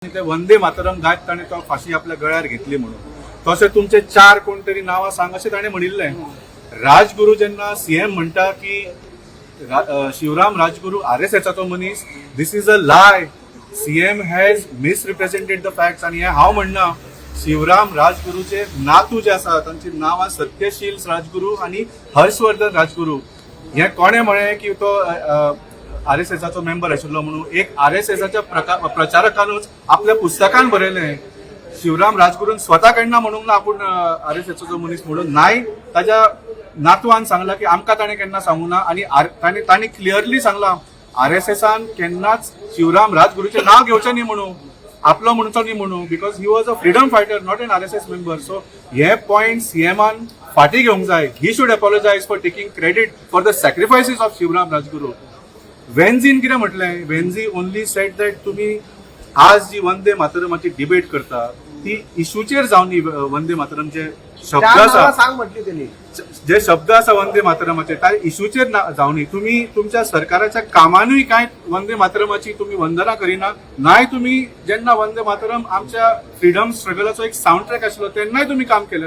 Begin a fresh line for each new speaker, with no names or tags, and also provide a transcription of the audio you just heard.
आनी ते वंदे मातरम गायत ताणें तो फाशी आपल्या गळ्यार घेतली म्हणून. तशें तुमचे चार कोण तरी नांवां सांग अशें ताणें म्हणिल्लें. राजगुरू जेन्ना सीएम म्हणटा की शिवराम राजगुरू आरएसएसाचो मनीस, this is a lie. CM has misrepresented the facts. आनी हें हांव म्हणना, शिवराम राजगुरूचे नातू जे आसा, तांची नांवां सत्यशील राजगुरू आनी हर्षवर्धन राजगुरू. हें कोणें म्हळें की तो आरएसएसाचो मेंबर आशिल्लो म्हणून? एक आरएसएसाच्या प्रचारकानूच आपल्या पुस्तकान बरयलें. शिवराम राजगुरून स्वता केन्ना म्हणूंक ना आपूण आरएसएसाचो मनीस म्हणून. नाय ताज्या नातवान सांगला की आमकां ताणें केन्ना सांगूं ना. आनी तांणी क्लियरली सांगलां, आरएसएसान केन्नाच शिवराम राजगुरूचें नांव घेवचें न्ही म्हणून, आपलो म्हणचो न्ही म्हणून, because he was a freedom fighter, not an RSS member. So hey point सीएमान फाटीं घेवंक जाय. He should apologize for taking credit for the sacrifices of Shivaram Rajguru. वेन्झीन कितें म्हटलें? वेन्झी ओनली सेड that तुमी आज जी वंदे मातरमाची डिबेट करता ती इशूचेर जावन. वंदे मातरमचे शब्द
चार
आसा
नांवां सांग म्हटली त्यांनी.
जे शब्द आसा वंदे मातरमाचे, त्या इशूचेर जावनी. तुमी तुमच्या सरकाराच्या कामानूय कांय वंदे मातरमाची तुमी वंदना करिना. नाय तुमी जेन्ना वंदे मातरम आमच्या फ्रिडम स्ट्रगलाचो एक सावंड ट्रॅक आशिल्लो, तेन्नाय तुमी काम केलें.